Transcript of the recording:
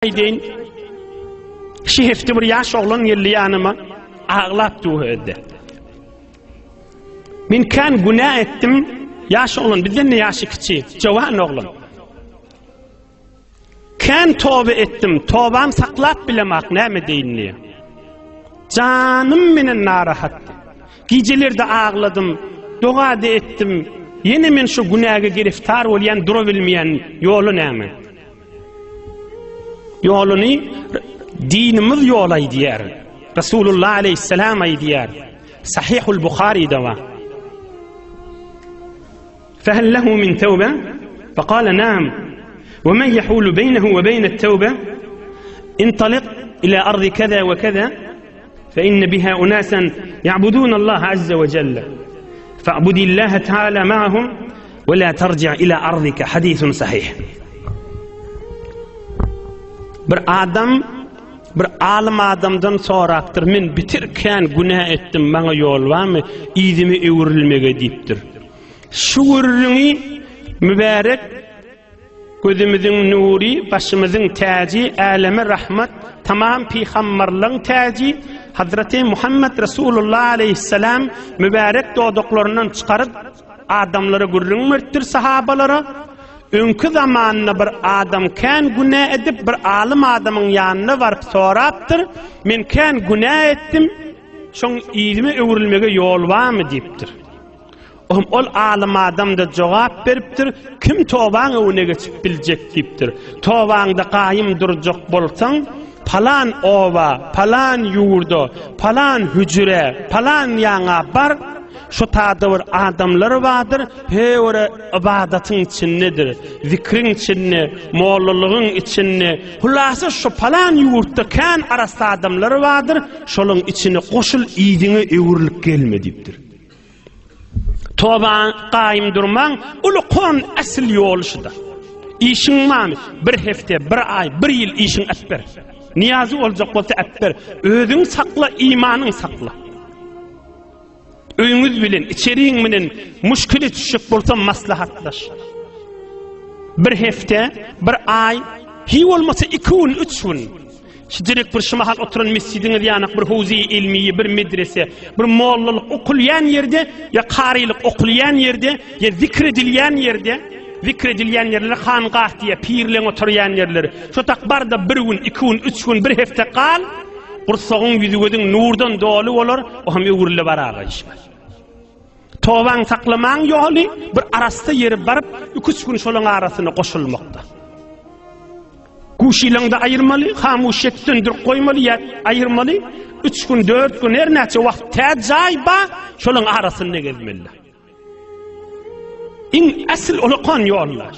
Aýdaýyn, şu hepde bir ýaş oglan geldi ýanyma, aglap dur öýde. Men kän günä etdim, ýaş oglan bizden de ýaşy kiçi, jowan oglan. Kän toba etdim, tobam saklap bilemak näme deýin diýe. Janym menen narahatdy. Gijelerde agladym, doga-da etdim. Ýene men şu günäge giriftar bolýan, dura bilmeýän ýoly näme? Ýoluny dinimiz ýol aýdýar. Resulullah aleyhisselam aýdýar. Sahihul Buhari'de bar. Fehel lehu min tevbe? Fekale naam. Ve men yehulu beynehu ve beynet tevbe? İntalik ila ardi keza ve keza. Fe inne biha unasen ya'budun Allah azze ve celle. Fa'budillaha teala ma'ahum ve la terci' ila ardika. Hadisun sahih. Bir adam bir alym adamdan sorapdyr, men bitir kän günä etdim, maňa ýol barmy, yzymy öwrülmege diýipdir. Şu gürrüňi mübärek Gözümiziň nury, başymyzyň täji, äleme rahmat, tamam pygambarlaň täji, Hazreti Muhammet Resulullah aleýhissalam mübärek dodaklaryndan çykaryp, adamlara gürrüň beripdir sahabalara, Öňki zamanda bir adam kän günä edip, bir alym adamyň ýanyna baryp sorapdyr, Men kän günä etdim, şoň yzyma öwrülmege ýol barmy diýipdir. Ohm ol alym adam-da jogap beripdir, Kim tobaň öňüne geçip biljek diýipdir. Tobaňda gaýym durjak bolsaň, palan oba, palan ýurda, palan hüjrä, palan ýaňa bar, şo tada bir adamlar bardyr, höwre ybadatyň içindedir, zikriň içinde, mollalygyň içinde, hulasa şo palan ýurtda kän arassa adamlar bardyr, şolaň içine goşul yzyňa öwrülip gelme diýipdir. Toba gaýym durmaň uly kon äsl ýoly şuda. Işiň barmy? Bir hepde, bir aý, bir ýyl işiň äpber. Niýazy boljak bolsa äpber. Özüň sakla, imanyň sakla. Öýüňiz bilen, içeriň bilen muşkile düşjek bolsa maslahatlaş. Bir hepde, bir aý, hiý bolmasa iki gün, üç gün. Şu direk bir şu mahal oturan mesjidiňiz ýanak bir howze-i ilmiýe, bir medrese, bir mollalyk okulýan ýerde ýa karylyk okulýan ýerde ýa zikr edilýän ýerde, zikr edilýän ýerlere hangah diýýär, pirleň oturýan ýerleri. Şo tak bar-da bir gün, iki gün, üç gün, bir hepde gal, gursagyň ýüzi-gözüň nurdan doly bolar, o hem öwrüle barar iş bar. Tobaň saklamaň ýoly bir arassa ýere baryp, iki-üç gün şolaň arasyna goşulmakda. Guşylaňda aýyrmaly, hamuşet söndürip goýmaly ýa aýyrmaly. Üç gün, dört gün, her näçe wagt tä jaý ba, şolaň arasynda gezmeli. Iň asyl ulakan ýollar.